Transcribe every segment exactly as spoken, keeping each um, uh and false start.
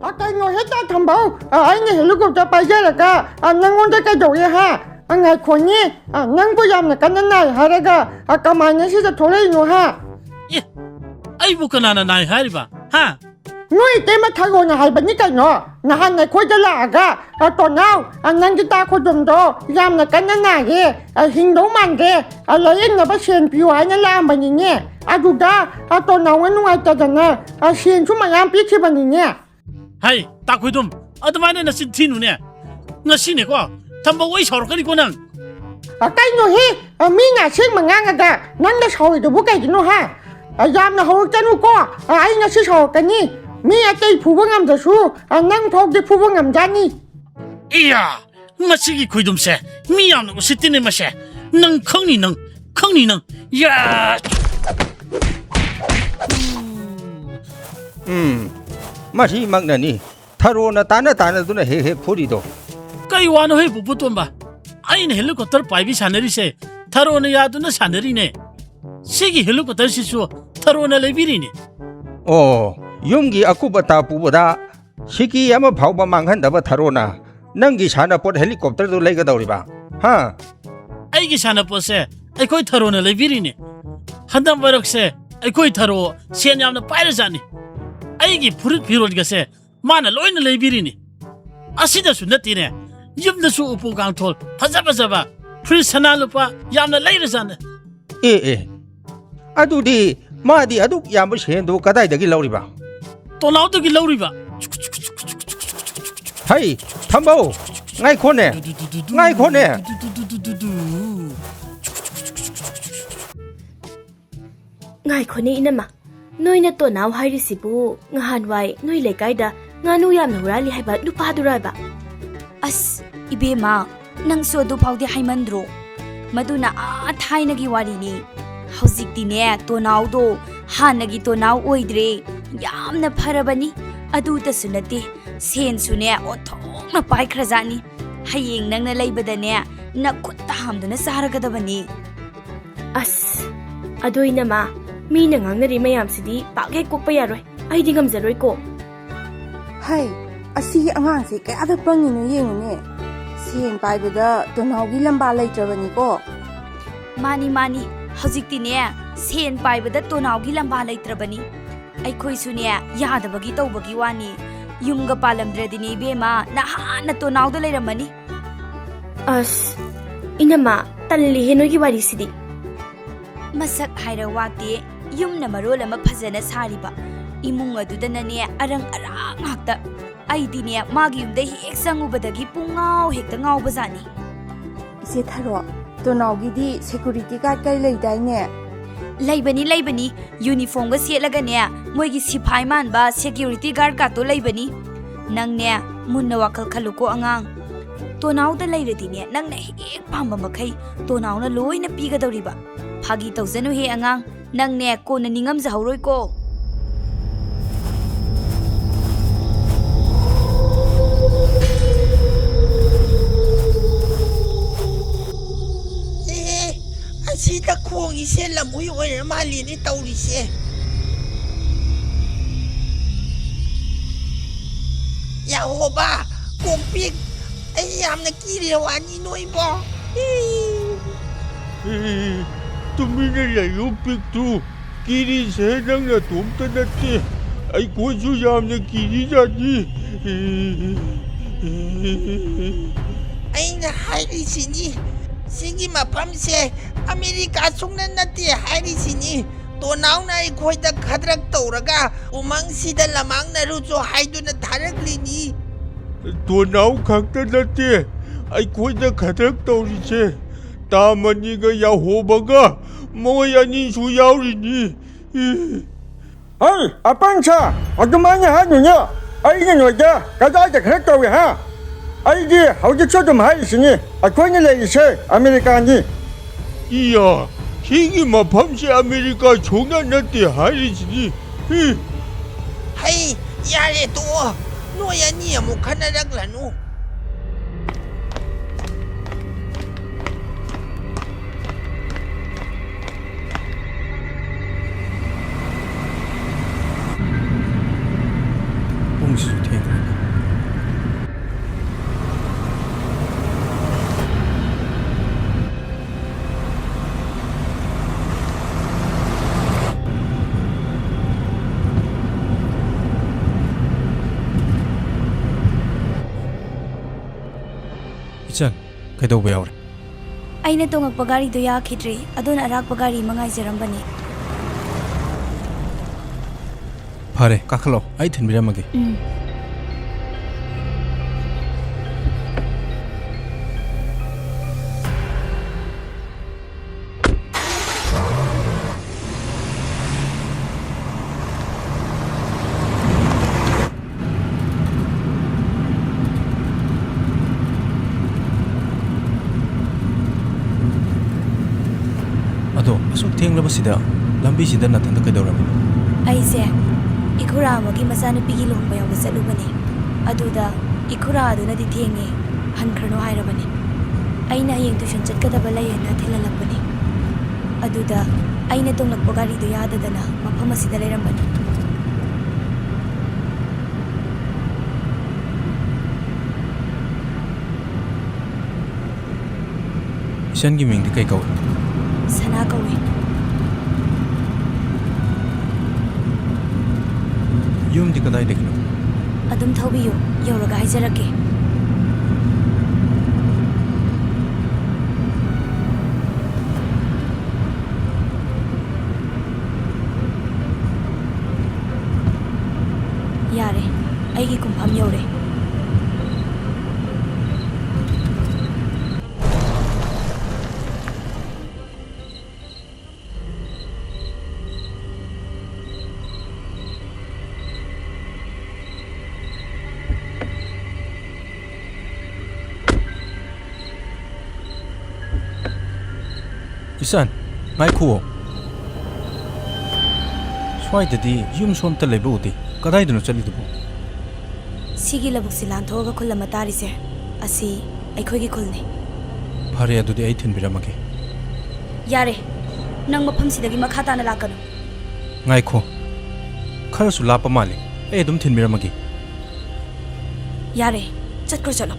ꯑ, ꯀꯩꯅꯣ ꯍꯦꯛꯇ ꯊꯝꯕꯧ? ꯑ, ꯑꯩꯅ ꯍꯦꯂꯤꯀꯣꯞꯇꯔ ꯄꯥꯏꯖꯔꯒ, ꯑ, ꯅꯪꯉꯣꯟꯗ ꯀꯩꯗꯧꯏ ꯍꯥ? ꯑ, ꯉꯥꯏꯈꯣꯅꯦ꯫ ꯑ, ꯅꯪꯕꯨ ꯌꯥꯝꯅ ꯀꯟꯅ ꯅꯥꯏ ꯍꯥꯏꯔꯒ, ꯑ, ꯀꯃꯥꯏꯅ ꯁꯤꯗ ꯊꯣꯛꯂꯛꯏꯅꯣ ꯍꯥ? ꯑꯦ, ꯑꯩꯕꯨ ꯀꯅꯥꯅ ꯅꯥꯏ ꯍꯥꯏꯔꯤꯕ? ꯍꯥ? ꯅꯣꯏ ꯏꯇꯩꯃ ꯊꯔꯣꯅ ꯍꯥꯏꯕꯅꯤ ꯀꯩꯅꯣ꯫ ꯅꯍꯥꯟ ꯑꯩꯈꯣꯏꯗ ꯂꯥꯛꯑꯒ, "ꯑ, ꯇꯣꯅꯥꯎ, ꯑ, ꯅꯪꯒꯤ ꯇꯥ ꯈꯣꯏꯗꯣꯝꯗꯣ ꯌꯥꯝꯅ ꯀꯟꯅ ꯅꯥꯏꯌꯦ, ꯑ, ꯍꯤꯡꯗꯧ ꯃꯥꯟꯗꯦ, ꯑ, ꯂꯥꯌꯦꯡꯅꯕ ꯁꯦꯟ ꯄꯤꯌꯨ" ꯍꯥꯏꯅ ꯂꯥꯛꯑꯝꯕꯅꯤꯅꯦ꯫ ꯑꯗꯨꯗ, ꯑ, ꯇꯣꯅꯥꯎꯅ ꯅꯨꯡꯉꯥꯏꯇꯗꯅ, ꯑ, ꯁꯦꯟꯁꯨ ꯃꯌꯥꯝ ꯄꯤꯈꯤꯕꯅꯤꯅꯦ꯫ ꯍꯩ, ꯇꯥ ꯈꯣꯏꯗꯣꯝ, ꯑꯗꯨꯃꯥꯏꯅ ꯅꯆꯤꯟ ꯊꯤꯅꯨꯅꯦ꯫ ꯉꯁꯤꯅꯦꯀꯣ, ꯊꯝꯕꯧ ꯑꯩ ꯁꯥꯎꯔꯛꯀꯅꯤꯀꯣ ꯅꯪ꯫ ꯑ, ꯀꯩꯅꯣꯍꯦ? ꯑ, ꯃꯤꯅ ꯑꯁꯦꯡꯕ ꯉꯥꯡꯉꯒ ꯅꯪꯅ ꯁꯥꯎꯔꯤꯗꯨꯕꯨ ꯀꯩꯒꯤꯅꯣ ꯍꯥ? ꯑ, ꯌꯥꯝꯅ ꯍꯧꯔꯛꯀꯅꯨꯀꯣ꯫ ꯑ, ꯑꯩ ꯉꯁꯤ ꯁꯥꯎꯔꯛꯀꯅꯤ꯫ ꯃꯤ ꯑꯇꯩ ꯐꯨꯕ ꯉꯝꯗ꯭ꯔꯁꯨ, ꯑ, ꯅꯪ ꯐꯥꯎꯗꯤ ꯐꯨꯕ ꯉꯝꯖꯥꯅꯤ꯫ ꯏꯌꯥ! ꯃꯁꯤꯒꯤ ꯈꯣꯏꯗꯨꯝꯁꯦ ꯃꯤ ꯌꯥꯝꯅ ꯎꯁꯤꯠꯇꯦꯅꯦ ꯃꯁꯦ꯫ ꯅꯪ ꯈꯪꯅꯤ, ꯅꯪ ꯈꯪꯅꯤ, ꯅꯪ꯫ ꯌꯥ! ꯎꯝ, ꯃꯁꯤꯃꯛꯅꯅꯤ ꯊꯔꯣꯅ ꯇꯥꯅ ꯇꯥꯅꯗꯨꯅ ꯍꯦꯛ ꯍꯦꯛ ꯐꯨꯔꯤꯗꯣ꯫ ꯀꯩ ꯋꯥꯅꯣ ꯍꯦ, ꯄꯨꯄꯨ ꯇꯣꯝꯕ? ꯑꯩꯅ ꯍꯦꯂꯤꯀꯣꯞꯇꯔ ꯄꯥꯏꯕꯤ ꯁꯥꯟꯅꯔꯤꯁꯦ ꯊꯔꯣꯅ ꯌꯥꯗꯨꯅ ꯁꯥꯟꯅꯔꯤꯅꯦ꯫ ꯁꯤꯒꯤ ꯍꯦꯂꯤꯀꯣꯞꯇꯔꯁꯤꯁꯨ ꯊꯔꯣꯅ ꯂꯩꯕꯤꯔꯤꯅꯦ꯫ ꯑꯣ, ꯌꯨꯝꯒꯤ ꯑꯀꯨꯞ ꯑꯇꯥ ꯄꯨꯕꯗ ꯁꯤꯀꯤ ꯑꯃ ꯐꯥꯎꯕ ꯃꯥꯡꯍꯟꯗꯕ ꯊꯔꯣꯅ ꯅꯪꯒꯤ ꯁꯥꯟꯅꯄꯣꯠ ꯍꯦꯂꯤꯀꯣꯞꯇꯔꯗꯨ ꯂꯩꯒꯗꯧꯔꯤꯕ? ꯍꯥ? ꯑꯩꯒꯤ ꯁꯥꯟꯅꯄꯣꯠꯁꯦ ꯑꯩꯈꯣꯏ ꯊꯔꯣꯅ ꯂꯩꯕꯤꯔꯤꯅꯦ꯫ ꯍꯟꯗꯛ ꯃꯔꯛꯁꯦ ꯑꯩꯈꯣꯏ ꯊꯔꯣ ꯁꯦꯟ ꯌꯥꯝꯅ ꯄꯥꯏꯔꯖꯥꯠꯅꯤ꯫ ꯑꯩꯒꯤ ꯐꯨꯔꯤꯠ ꯐꯤꯔꯣꯜꯒꯁꯦ ꯃꯥꯅ ꯂꯣꯏꯅ ꯂꯩꯕꯤꯔꯤꯅꯤ꯫ ꯑꯁꯤꯗꯁꯨ ꯅꯠꯇꯦꯅꯦ, ꯌꯨꯝꯗꯁꯨ ꯎꯄꯨ ꯀꯥꯡꯊꯣꯜ ꯐꯖ ꯐꯖꯕ, ꯐ꯭ꯔꯤꯖ, ꯁꯅꯥ ꯂꯨꯄꯥ ꯌꯥꯝꯅ ꯂꯩꯔꯖꯥꯠꯅꯤ꯫ ꯑꯦ, ꯑꯦ, ꯑꯗꯨꯗꯤ ꯃꯥꯗꯤ ꯑꯗꯨꯛ ꯌꯥꯝꯕ ꯁꯦꯟꯗꯨ ꯀꯗꯥꯏꯗꯒꯤ ꯂꯧꯔꯤꯕ? ꯇꯣꯅꯥꯎꯗꯒꯤ ꯂꯧꯔꯤꯕ꯫ ꯍꯩ, ꯊꯝꯕꯧ, ꯉꯥꯏꯈꯣꯅꯦ, ꯉꯥꯏꯈꯣꯅꯦ꯫ ꯉꯥꯏꯈꯣꯅꯦ ꯏꯅꯝꯃ, ꯅꯣꯏꯅ ꯇꯣꯅꯥꯎ ꯍꯥꯏꯔꯤꯁꯤꯕꯨ ꯉꯍꯥꯟꯋꯥꯏ ꯅꯣꯏ ꯂꯩꯀꯥꯏꯗ ꯉꯥꯅꯨ ꯌꯥꯝꯅ ꯍꯨꯔꯥꯜꯂꯤ ꯍꯥꯏꯕ ꯅꯨꯄꯥꯗꯨꯔꯥꯕ? ꯑꯁ, ꯏꯕꯦꯝꯃ, ꯅꯪꯁꯨ ꯑꯗꯨ ꯐꯥꯎꯗꯤ ꯍꯥꯏꯃꯟꯗ꯭ꯔꯣ? ꯃꯗꯨꯅ ꯑꯥ ꯊꯥꯏꯅꯒꯤ ꯋꯥꯔꯤꯅꯤ꯫ ꯍꯧꯖꯤꯛꯇꯤꯅꯦ, ꯇꯣꯅꯥꯎꯗꯣ ꯍꯥꯟꯅꯒꯤ ꯇꯣꯅꯥꯎ ꯑꯣꯏꯗ꯭ꯔꯦ꯫ ꯌꯥꯝꯅ ꯐꯔꯕꯅꯤ꯫ ꯑꯗꯨꯇꯁꯨ ꯅꯠꯇꯦ, ꯁꯦꯟꯁꯨꯅꯦ ꯑꯣꯟꯊꯣꯛꯅ ꯄꯥꯏꯈ꯭ꯔꯖꯥꯠꯅꯤ꯫ ꯍꯌꯦꯡ ꯅꯪꯅ ꯂꯩꯕꯗꯅꯦ, ꯅꯈꯨꯠꯇ ꯍꯥꯝꯗꯨꯅ ꯆꯥꯔꯒꯗꯕꯅꯤ꯫ ꯑꯁ, ꯑꯗꯣ ꯏꯅꯝꯃ, ꯃꯤꯅ ꯉꯥꯡꯅꯔꯤ ꯃꯌꯥꯝꯁꯤꯗꯤ ꯄꯥꯛ ꯍꯦꯛ ꯀꯣꯛꯄ ꯌꯥꯔꯣꯏ꯫ ꯑꯩꯗꯤ ꯉꯝꯖꯔꯣꯏꯀꯣ꯫ ꯍꯩ, ꯑꯁꯤꯒꯤ ꯑꯉꯥꯡꯁꯦ ꯀꯌꯥꯗ ꯄꯪꯉꯤꯅꯣ ꯌꯦꯡꯉꯨꯅꯦ꯫ ꯁꯦꯟ ꯄꯥꯏꯕꯗ ꯇꯣꯅꯥꯎꯒꯤ ꯂꯝꯕꯥ ꯂꯩꯇ꯭ꯔꯕꯅꯤꯀꯣ꯫ ꯃꯥꯅꯤ, ꯃꯥꯅꯤ, ꯍꯧꯖꯤꯛꯇꯤꯅꯦ, ꯁꯦꯟ ꯄꯥꯏꯕꯗ ꯇꯣꯅꯥꯎꯒꯤ ꯂꯝꯕꯥ ꯂꯩꯇ꯭ꯔꯕꯅꯤ꯫ ꯑꯩꯈꯣꯏꯁꯨꯅꯦ, ꯌꯥꯗꯕꯒꯤ ꯇꯧꯕꯒꯤ ꯋꯥꯅꯤ꯫ ꯌꯨꯝꯒ ꯄꯥꯜꯂꯝꯗ꯭ꯔꯗꯤꯅꯦ ꯏꯕꯦꯝꯃ, ꯅꯍꯥꯟꯅ ꯇꯣꯅꯥꯎꯗ ꯂꯩꯔꯝꯃꯅꯤ꯫ ꯑꯁ, ꯏꯅꯝꯃ, ꯇꯜꯂꯤꯍꯦ ꯅꯣꯏꯒꯤ ꯋꯥꯔꯤꯁꯤꯗꯤ꯫ ꯃꯁꯛ ꯍꯥꯏꯔ ꯋꯥꯇꯦ, ꯌꯨꯝꯅ ꯃꯔꯣꯜ ꯑꯃ ꯐꯖꯅ ꯁꯥꯔꯤꯕ, ꯏꯃꯨꯡ ꯑꯗꯨꯗꯅꯅꯦ ꯑꯔꯪ ꯑꯔꯥꯛ ꯉꯥꯛꯇ꯫ ꯑꯩꯗꯤꯅꯦ ꯃꯥꯒꯤ ꯌꯨꯝꯗ ꯍꯦꯛ ꯆꯪꯉꯨꯕꯗꯒꯤ ꯄꯨꯡ ꯉꯥꯎ ꯍꯦꯛꯇ ꯉꯥꯎꯕꯖꯥꯠꯅꯤ꯫ ꯏꯆꯦ ꯊꯔꯣ, ꯇꯣꯅꯥꯎꯒꯤꯗꯤ security guard ꯀꯩ ꯂꯩꯗꯥꯏꯅꯦ? ꯂꯩꯕꯅꯤ, ꯂꯩꯕꯅꯤ, uniformꯒ ꯁꯦꯠꯂꯒꯅꯦ ꯃꯣꯏꯒꯤ ꯁꯤꯐꯥꯏ ꯃꯥꯟꯕ security guard ꯀꯥꯇꯣ ꯂꯩꯕꯅꯤ꯫ ꯅꯪꯅꯦ ꯃꯨꯟꯅ ꯋꯥꯈꯜ ꯈꯜꯂꯨꯀꯣ ꯑꯉꯥꯡ꯫ ꯇꯣꯅꯥꯎꯗ ꯂꯩꯔꯗꯤꯅꯦ ꯅꯪꯅ ꯍꯦꯛ ꯄꯥꯝꯕ ꯃꯈꯩ ꯇꯣꯅꯥꯎꯅ ꯂꯣꯏꯅ ꯄꯤꯒꯗꯧꯔꯤꯕ꯫ ꯐꯥꯒꯤ ꯇꯧꯖꯅꯨꯍꯦ ꯑꯉꯥꯡ, ꯅꯪꯅꯦ ꯀꯣꯟꯅ ꯅꯤꯡꯉꯝꯖꯍꯧꯔꯣꯏꯀꯣ꯫ ꯑꯦ, ꯑꯁꯤꯗ ꯈꯣꯡꯉꯤꯁꯦ ꯂꯝꯍꯨꯏ ꯑꯣꯏꯔ ꯃꯥꯜꯂꯤꯅꯦ ꯇꯧꯔꯤꯁꯦ꯫ ꯌꯥꯍꯣꯕ, ꯀꯣꯛꯄꯤꯛ, ꯑꯩ ꯌꯥꯝꯅ ꯀꯤꯔꯦ ꯋꯥꯅꯤ ꯅꯣꯏꯕꯣ꯫ ꯑꯦ, ꯇꯨꯃꯤꯟꯅ ꯂꯩꯌꯨ ꯄꯤꯛꯇꯨ꯫ ꯀꯤꯔꯤꯁꯦ ꯅꯪ ꯅꯇꯣꯝꯇ ꯅꯠꯇꯦ, ꯑꯩꯈꯣꯏꯁꯨ ꯌꯥꯝꯅ ꯀꯤꯔꯤꯖꯥꯠꯅꯤ꯫ ꯑꯩꯅ ꯍꯥꯏꯔꯤꯁꯤꯅꯤ, ꯁꯤꯒꯤ ꯃꯐꯝꯁꯦ ꯑꯃꯦꯔꯤꯀꯥ ꯁꯨꯡꯅ ꯅꯠꯇꯦ ꯍꯥꯏꯔꯤꯁꯤꯅꯤ꯫ ꯇꯣꯅꯥꯎꯅ ꯑꯩꯈꯣꯏꯗ ꯈꯗ꯭ꯔꯛ ꯇꯧꯔꯒ ꯎꯃꯪꯁꯤꯗ ꯂꯃꯥꯡꯅꯔꯨꯆꯣ ꯍꯥꯏꯗꯨꯅ ꯊꯥꯔꯛꯂꯤꯅꯤ꯫ ꯇꯣꯅꯥꯎ ꯈꯛꯇ ꯅꯠꯇꯦ ꯑꯩꯈꯣꯏꯗ ꯈꯗ꯭ꯔꯛ ꯇꯧꯔꯤꯁꯦ, ꯇꯥꯃꯅꯤꯒ ꯌꯥꯍꯣꯕꯒ ꯃꯣꯏ ꯑꯅꯤꯁꯨ ꯌꯥꯎꯔꯤꯅꯤ꯫ ꯍꯩ, ꯑꯄꯪ ꯁꯥ, ꯑꯗꯨꯃꯥꯏꯅ ꯍꯥꯏꯅꯨꯅꯦ꯫ ꯑꯩꯅ ꯅꯣꯏꯗ ꯀꯗꯥꯏꯗ ꯈꯗ꯭ꯔꯛ ꯇꯧꯏ, ꯍꯥ? ꯑꯩꯗꯤ ꯍꯧꯖꯤꯛꯁꯨ ꯑꯗꯨꯝ ꯍꯥꯏꯔꯤꯁꯤꯅꯤ, ꯑꯩꯈꯣꯏꯅ ꯂꯩꯔꯤꯁꯦ ꯑꯃꯦꯔꯤꯀꯥꯅꯤ꯫ ꯏꯌꯥ, ꯁꯤꯒꯤ ꯃꯐꯝꯁꯦ ꯑꯃꯦꯔꯤꯀꯥ ꯁꯨꯡꯅ ꯅꯠꯇꯦ ꯍꯥꯏꯔꯤꯁꯤꯗꯤ꯫ ꯍꯤ꯫ ꯍꯩ, ꯌꯥꯔꯦ ꯇꯣꯛꯑꯣ꯫ ꯅꯣꯏ ꯑꯅꯤ ꯑꯃꯨꯛ ꯈꯟꯅꯔꯛꯂꯅꯨ꯫ ꯄꯨꯡꯁꯤ ꯊꯦꯡꯈ꯭ꯔꯦ꯫ ꯏꯆꯟ, ꯀꯩꯗꯧꯕ ꯌꯥꯎꯔꯦ? ꯑꯩꯅ ꯇꯣꯡꯉꯛꯄ ꯒꯥꯔꯤꯗꯨ ꯌꯥꯈꯤꯗ꯭ꯔꯦ, ꯑꯗꯨꯅ ꯑꯔꯥꯛꯄ ꯒꯥꯔꯤ ꯑꯃ ꯉꯥꯏꯖꯔꯝꯕꯅꯤ꯫ ꯐꯔꯦ, ꯀꯥꯈꯠꯂꯣ, ꯑꯩ ꯊꯤꯟꯕꯤꯔꯝꯃꯒꯦ꯫ ꯎꯝ꯫ ꯑꯗꯣ ꯑꯁꯨꯛ ꯊꯦꯡꯂꯕꯁꯤꯗ ꯂꯝꯕꯤꯁꯤꯗ ꯅꯊꯟꯇ ꯀꯩꯗꯧꯔꯝꯃꯤꯅꯣ? ꯑꯩꯁꯦ ꯏꯈꯨꯔꯥ ꯑꯃꯒꯤ ꯃꯆꯥꯅꯨꯄꯤꯒꯤ ꯂꯨꯍꯣꯡꯕ ꯌꯥꯎꯕ ꯆꯠꯂꯨꯕꯅꯤ꯫ ꯑꯗꯨꯗ ꯏꯈꯨꯔꯥ ꯑꯗꯨꯅꯗꯤ ꯊꯦꯡꯉꯦ, ꯍꯟꯈ꯭ꯔꯅꯨ ꯍꯥꯏꯔꯕꯅꯤ꯫ ꯑꯩꯅ ꯍꯌꯦꯡ ꯇ꯭ꯌꯨꯁꯟ ꯆꯠꯀꯗꯕ ꯂꯩꯌꯦꯅ ꯊꯤꯜꯍꯜꯂꯛꯄꯅꯤ꯫ ꯑꯗꯨꯗ ꯑꯩꯅ ꯇꯣꯡꯂꯛꯄ ꯒꯥꯔꯤꯗꯨ ꯌꯥꯗꯗꯅ ꯃꯐꯝ ꯑꯁꯤꯗ ꯂꯩꯔꯝꯕꯅꯤ꯫ ꯏꯆꯟꯒꯤ ꯃꯤꯡꯗꯤ ꯀꯩ ꯀꯧꯏ? ꯁꯅꯥ ꯀꯧꯏ꯫ ꯌꯨꯝꯗꯤ ꯀꯗꯥꯏꯗꯒꯤꯅꯣ? ꯑꯗꯨꯝ ꯊꯧꯕꯤꯌꯨ, ꯌꯧꯔꯒ ꯍꯥꯏꯖꯔꯛꯀꯦ꯫ ꯌꯥꯔꯦ, ꯑꯩꯒꯤ ꯀꯨꯝꯐꯝ ꯌꯧꯔꯦ꯫ ꯏꯆꯟ, ꯉꯥꯏꯈꯨꯑꯣ꯫ ꯁ꯭ꯋꯥꯏꯗꯗꯤ ꯌꯨꯝꯁꯨ ꯑꯝꯇ ꯂꯩꯕ ꯎꯗꯦ꯫ ꯀꯗꯥꯏꯗꯅꯣ ꯆꯠꯂꯤꯗꯨꯕꯣ? ꯁꯤꯒꯤ ꯂꯧꯕꯨꯛꯁꯤ ꯂꯥꯟꯊꯣꯛꯑꯒ ꯈꯨꯜ ꯑꯃ ꯇꯥꯔꯤꯁꯦ, ꯑꯁꯤ ꯑꯩꯈꯣꯏꯒꯤ ꯈꯨꯜꯅꯤ꯫ ꯐꯔꯦ, ꯑꯗꯨꯗꯤ ꯑꯩ ꯊꯤꯟꯕꯤꯔꯝꯃꯒꯦ꯫ ꯌꯥꯔꯦ, ꯅꯪ ꯃꯐꯝꯁꯤꯗꯒꯤ ꯃꯈꯥ ꯇꯥꯅ ꯂꯥꯛꯀꯅꯨ꯫ ꯉꯥꯏꯈꯣ, ꯈꯔꯁꯨ ꯂꯥꯞꯄ ꯃꯥꯜꯂꯤ꯫ ꯑꯩ ꯑꯗꯨꯝ ꯊꯤꯟꯕꯤꯔꯝꯃꯒꯦ꯫ ꯌꯥꯔꯦ, ꯆꯠꯈ꯭ꯔꯣ, ꯆꯠꯂꯣ꯫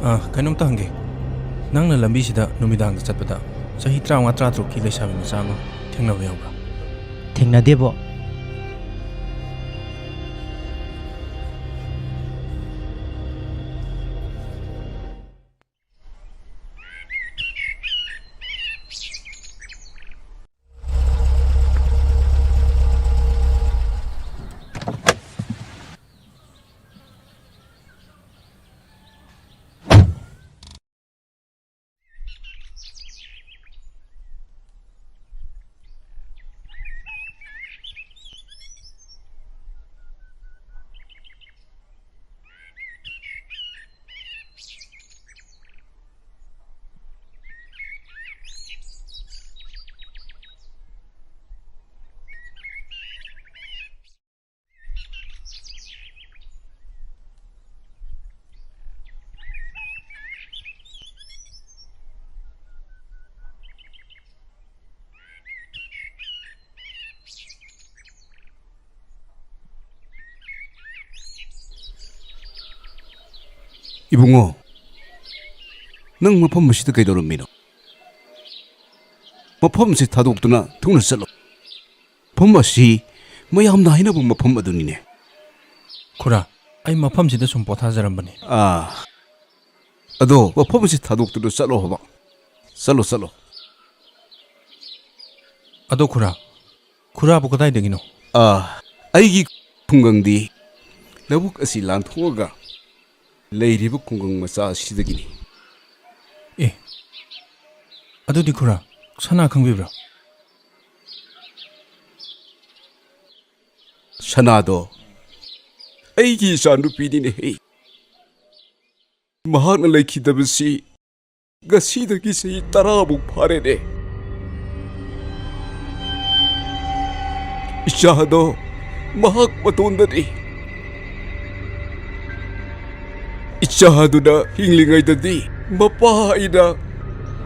ꯑꯥ, ꯀꯩꯅꯣꯝꯇ ꯍꯪꯒꯦ꯫ ꯅꯪꯅ ꯂꯝꯕꯤꯁꯤꯗ ꯅꯨꯃꯤꯗꯥꯡꯗ ꯆꯠꯄꯗ ꯆꯍꯤ ꯇꯔꯥꯃꯉꯥ, ꯇꯔꯥꯇꯔꯨꯛꯀꯤ ꯂꯩꯁꯥꯕꯤ ꯃꯆꯥ ꯑꯃ ꯊꯦꯡꯅꯕ ꯌꯥꯎꯕ꯭ꯔꯥ? ꯊꯦꯡꯅꯗꯦꯕꯣ꯫ ꯏꯕꯨꯡꯉꯣ, ꯅꯪ ꯃꯐꯝ ꯑꯁꯤꯗ ꯀꯩꯗꯧꯔꯝꯃꯤꯅꯣ? ꯃꯐꯝꯁꯤ ꯊꯥꯗꯣꯛꯇꯨꯅ ꯊꯨꯅ ꯆꯠꯂꯣ꯫ ꯃꯐꯝ ꯑꯁꯤ ꯃꯌꯥꯝꯅ ꯍꯥꯏꯅꯕ ꯃꯐꯝ ꯑꯗꯨꯅꯤꯅꯦ꯫ ꯈꯨꯔꯥ, ꯑꯩ ꯃꯐꯝꯁꯤꯗ ꯁꯨꯝ ꯄꯣꯊꯥꯖꯔꯝꯕꯅꯤ꯫ ꯑꯥ, ꯑꯗꯣ ꯃꯐꯝ ꯑꯁꯤ ꯊꯥꯗꯣꯛꯇꯨꯅ ꯆꯠꯂꯣ ꯍꯥꯏꯕ꯫ ꯆꯠꯂꯣ, ꯆꯠꯂꯣ꯫ ꯑꯗꯣ ꯈꯨꯔꯥ, ꯈꯨꯔꯥꯕꯨ ꯀꯗꯥꯏꯗꯒꯤꯅꯣ? ꯑꯥ, ꯑꯩꯒꯤ ꯈꯨꯡꯒꯪꯗꯤ ꯂꯧꯕꯨꯛ ꯑꯁꯤ ꯂꯥꯟꯊꯣꯛꯑꯒ ꯂꯩꯔꯤꯕ ꯈꯨꯡꯒꯪ ꯃꯆꯥ ꯑꯁꯤꯗꯒꯤꯅꯤ꯫ ꯑꯦ, ꯑꯗꯨꯗꯤ ꯈꯨꯔꯥ, ꯁꯅꯥ ꯈꯪꯕꯤꯕ꯭ꯔꯥ? ꯁꯅꯥꯗꯣ ꯑꯩꯒꯤ ꯏꯆꯥꯅꯨꯄꯤꯅꯤꯅꯦꯍꯦ꯫ ꯃꯍꯥꯛꯅ ꯂꯩꯈꯤꯗꯕꯁꯤ ꯉꯁꯤꯗꯒꯤ ꯆꯍꯤ ꯇꯔꯥꯃꯨꯛ ꯐꯥꯔꯦꯅꯦ꯫ ꯏꯆꯥꯗꯣ ꯃꯍꯥꯛ ꯃꯇꯣꯟꯗꯅꯤ꯫ ꯏꯆꯥꯗꯨꯅ ꯍꯤꯡꯂꯤꯉꯩꯗꯗꯤ ꯃꯄꯥ ꯑꯩꯅ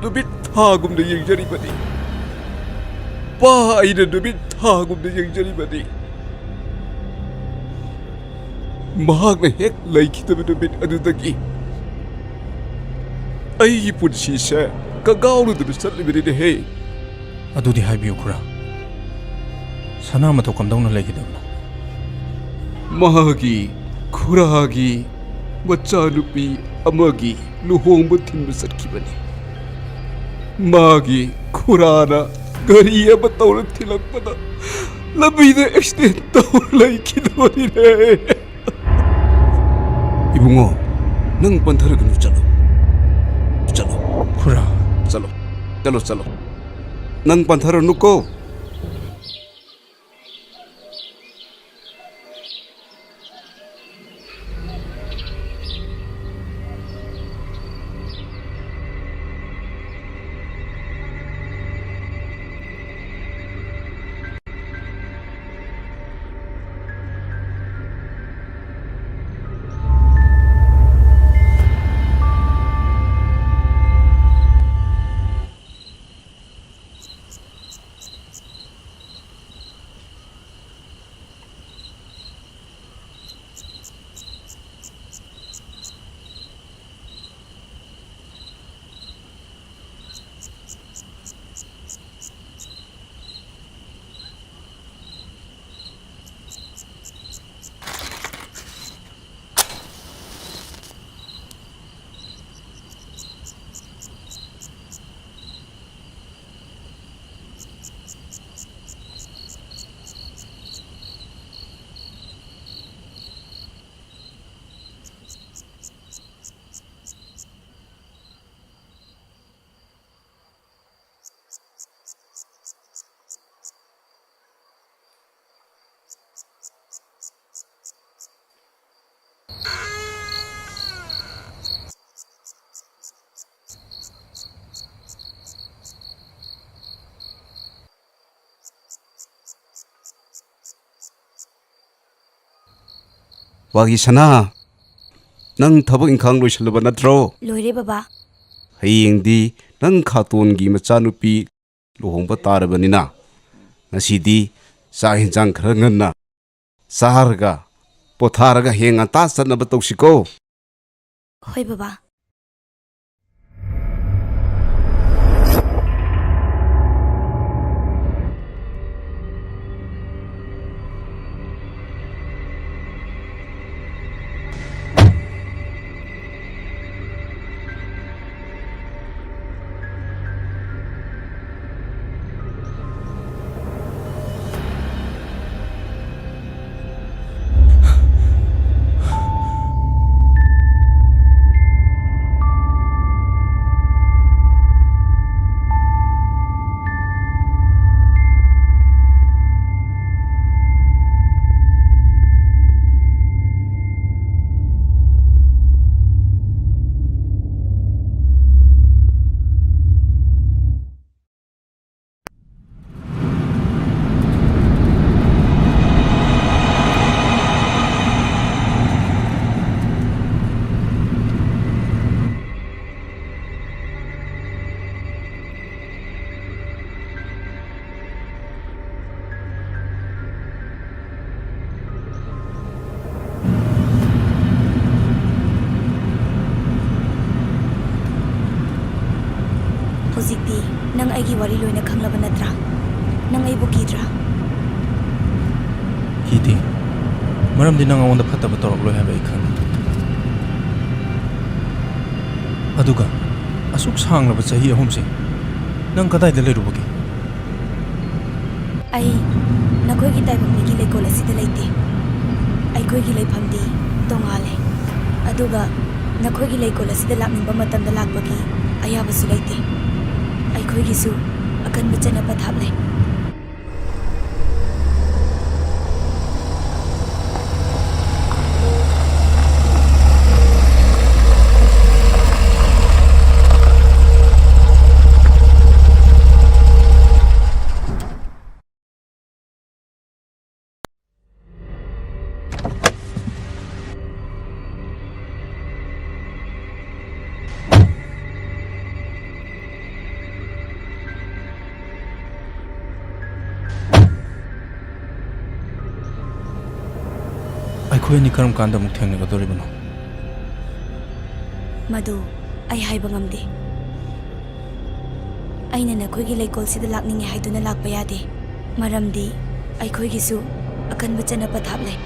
ꯅꯨꯃꯤꯠ ꯊꯥꯒꯨꯝꯅ ꯌꯦꯡꯖꯔꯤꯕꯅꯤ꯫ ꯃꯄꯥ ꯑꯩꯅ ꯅꯨꯃꯤꯠ ꯊꯥꯒꯨꯝꯅ ꯌꯦꯡꯖꯔꯤꯕꯅꯤ꯫ ꯃꯍꯥꯛꯅ ꯍꯦꯛ ꯂꯩꯈꯤꯗꯕ ꯅꯨꯃꯤꯠ ꯑꯗꯨꯗꯒꯤ ꯑꯩꯒꯤ ꯄꯨꯟꯁꯤꯁꯦ ꯀꯒꯥꯎꯅꯗꯨꯅ ꯆꯠꯂꯤꯕꯅꯤꯅꯦꯍꯦ꯫ ꯑꯗꯨꯗꯤ ꯍꯥꯏꯕꯤꯌꯨ ꯈꯨꯔꯥ, ꯁꯅꯥ ꯃꯇꯧ ꯀꯝꯗꯧꯅ ꯂꯩꯈꯤꯗꯕꯅꯣ? ꯃꯍꯥꯛꯀꯤ ꯈꯨꯔꯥꯒꯤ ꯃꯆꯥꯅꯨꯄꯤ ꯑꯃꯒꯤ ꯂꯨꯍꯣꯡꯕ ꯊꯤꯟꯕ ꯆꯠꯈꯤꯕꯅꯤ꯫ ꯃꯥꯒꯤ ꯈꯨꯔꯥꯅ ꯒꯥꯔꯤ ꯑꯃ ꯇꯧꯔ ꯊꯤꯜꯂꯛꯄꯗ ꯂꯝꯕꯤꯗ ꯑꯦꯛꯁꯤꯗꯦꯟ ꯇꯧꯔ ꯂꯩꯈꯤꯗꯕꯅꯤꯅꯦ꯫ ꯏꯕꯨꯡꯉꯣ, ꯅꯪ ꯄꯟꯊꯔꯒꯅꯨ, ꯆꯠꯂꯣ꯫ ꯆꯠꯂꯣ꯫ ꯈꯨꯔꯥ꯫ ꯆꯠꯂꯣ꯫ ꯆꯠꯂꯣ, ꯆꯠꯂꯣ꯫ ꯅꯪ ꯄꯟꯊꯔꯅꯨꯀꯣ꯫ ꯋꯥꯒꯤ ꯁꯅꯥ, ꯅꯪ ꯊꯕꯛ ꯏꯪꯈꯥꯡ ꯂꯣꯏꯁꯤꯜꯂꯕ ꯅꯠꯇ꯭ꯔꯣ? ꯂꯣꯏꯔꯦ, ꯕꯕꯥ꯫ ꯍꯌꯦꯡꯗꯤ ꯅꯪ ꯈꯥꯇꯣꯟꯒꯤ ꯃꯆꯥꯅꯨꯄꯤ ꯂꯨꯍꯣꯡꯕ ꯇꯥꯔꯕꯅꯤꯅ, ꯉꯁꯤꯗꯤ ꯆꯥꯛ ꯏꯟꯁꯥꯡ ꯈꯔ ꯉꯟꯅ ꯆꯥꯔꯒ, ꯄꯣꯊꯥꯔꯒ ꯍꯌꯦꯡ ꯉꯟꯇꯥ ꯆꯠꯅꯕ ꯇꯧꯁꯤꯀꯣ꯫ ꯍꯣꯏ, ꯕꯕꯥ꯫ ꯍꯧꯖꯤꯛꯇꯤ ꯅꯪ ꯑꯩꯒꯤ ꯋꯥꯔꯤ ꯂꯣꯏꯅ ꯈꯪꯂꯕ ꯅꯠꯇ꯭ꯔꯥ? ꯅꯪ ꯑꯩꯕꯨ ꯀꯤꯗ꯭ꯔꯥ? ꯀꯤꯗꯦ, ꯃꯔꯝꯗꯤ ꯅꯪ ꯑꯩꯉꯣꯟꯗ ꯐꯠꯇꯕ ꯇꯧꯔꯛꯂꯣꯏ ꯍꯥꯏꯕ ꯑꯩ ꯈꯪꯉꯤ꯫ ꯑꯗꯨꯒ ꯑꯁꯨꯛ ꯁꯥꯡꯂꯕ ꯆꯍꯤ ꯑꯍꯨꯝꯁꯦ ꯅꯪ ꯀꯗꯥꯏꯗ ꯂꯩꯔꯨꯕꯒꯦ? ꯑꯩ ꯅꯈꯣꯏꯒꯤ ꯇꯥꯏꯕꯪ ꯃꯤꯒꯤ ꯂꯩꯀꯣꯜ ꯑꯁꯤꯗ ꯂꯩꯇꯦ꯫ ꯑꯩꯈꯣꯏꯒꯤ ꯂꯩꯐꯝꯗꯤ ꯇꯣꯉꯥꯜꯂꯦ꯫ ꯑꯗꯨꯒ ꯅꯈꯣꯏꯒꯤ ꯂꯩꯀꯣꯜ ꯑꯁꯤꯗ ꯂꯥꯛꯅꯤꯡꯕ ꯃꯇꯝꯗ ꯂꯥꯛꯄꯒꯤ ꯑꯌꯥꯕꯁꯨ ꯂꯩꯇꯦ꯫ ꯑꯩꯈꯣꯏꯒꯤꯁꯨ ꯑꯀꯟꯕ ꯆꯠꯅ ꯄꯊꯥꯞ ꯂꯩ꯫ ꯑꯩꯈꯣꯏ ꯑꯅꯤ ꯀꯔꯝ ꯀꯥꯟꯗ ꯑꯃꯨꯛ ꯊꯦꯡꯅꯒꯗꯧꯔꯤꯕꯅꯣ? ꯃꯗꯨ ꯑꯩ ꯍꯥꯏꯕ ꯉꯝꯗꯦ꯫ ꯑꯩꯅ ꯅꯈꯣꯏꯒꯤ ꯂꯩꯀꯣꯜꯁꯤꯗ ꯂꯥꯛꯅꯤꯡꯉꯦ ꯍꯥꯏꯗꯨꯅ ꯂꯥꯛꯄ ꯌꯥꯗꯦ, ꯃꯔꯝꯗꯤ ꯑꯩꯈꯣꯏꯒꯤꯁꯨ ꯑꯀꯟꯕ ꯆꯠꯅ ꯄꯊꯥꯞ ꯂꯩ꯫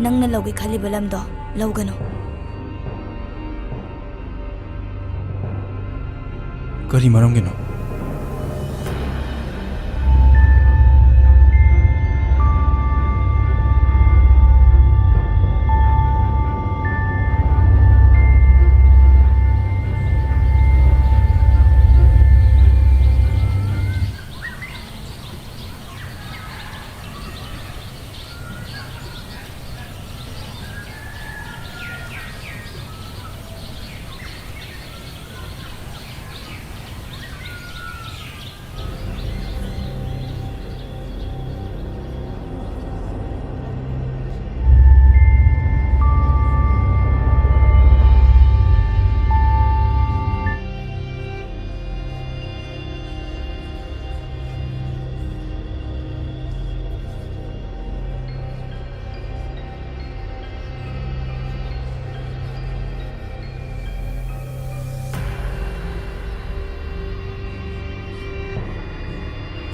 ꯅꯪꯅ ꯂꯧꯒꯦ ꯈꯜꯂꯤꯕ ꯂꯝꯗꯣ ꯂꯧꯒꯅꯨ꯫ ꯀꯔꯤ ꯃꯔꯝꯒꯤꯅꯣ?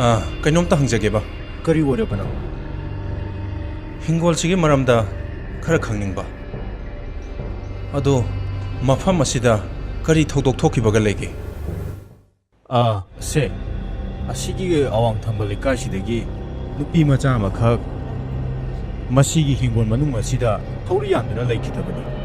ꯑꯥ, ꯀꯩꯅꯣꯝꯇ ꯍꯪꯖꯒꯦꯕ꯫ ꯀꯔꯤ ꯑꯣꯏꯔꯕꯅꯣ? ꯍꯤꯡꯒꯣꯜꯁꯤꯒꯤ ꯃꯔꯝꯗ ꯈꯔ ꯈꯪꯅꯤꯡꯕ꯫ ꯑꯗꯣ, ꯃꯐꯝ ꯑꯁꯤꯗ ꯀꯔꯤ ꯊꯧꯗꯣꯛ ꯊꯣꯛꯈꯤꯕꯒ ꯂꯩꯒꯦ? ꯑꯥ, ꯁꯦ, ꯑꯁꯤꯒꯤ ꯑꯋꯥꯡ ꯊꯪꯕ ꯂꯩꯀꯥꯏꯁꯤꯗꯒꯤ ꯅꯨꯄꯤ ꯃꯆꯥ ꯑꯃꯈꯛ ꯃꯁꯤꯒꯤ ꯍꯤꯡꯒꯣꯜ ꯃꯅꯨꯡ ꯑꯁꯤꯗ ꯊꯧꯔꯤ ꯌꯥꯟꯗꯨꯅ ꯂꯩꯈꯤꯗꯕꯅꯤ꯫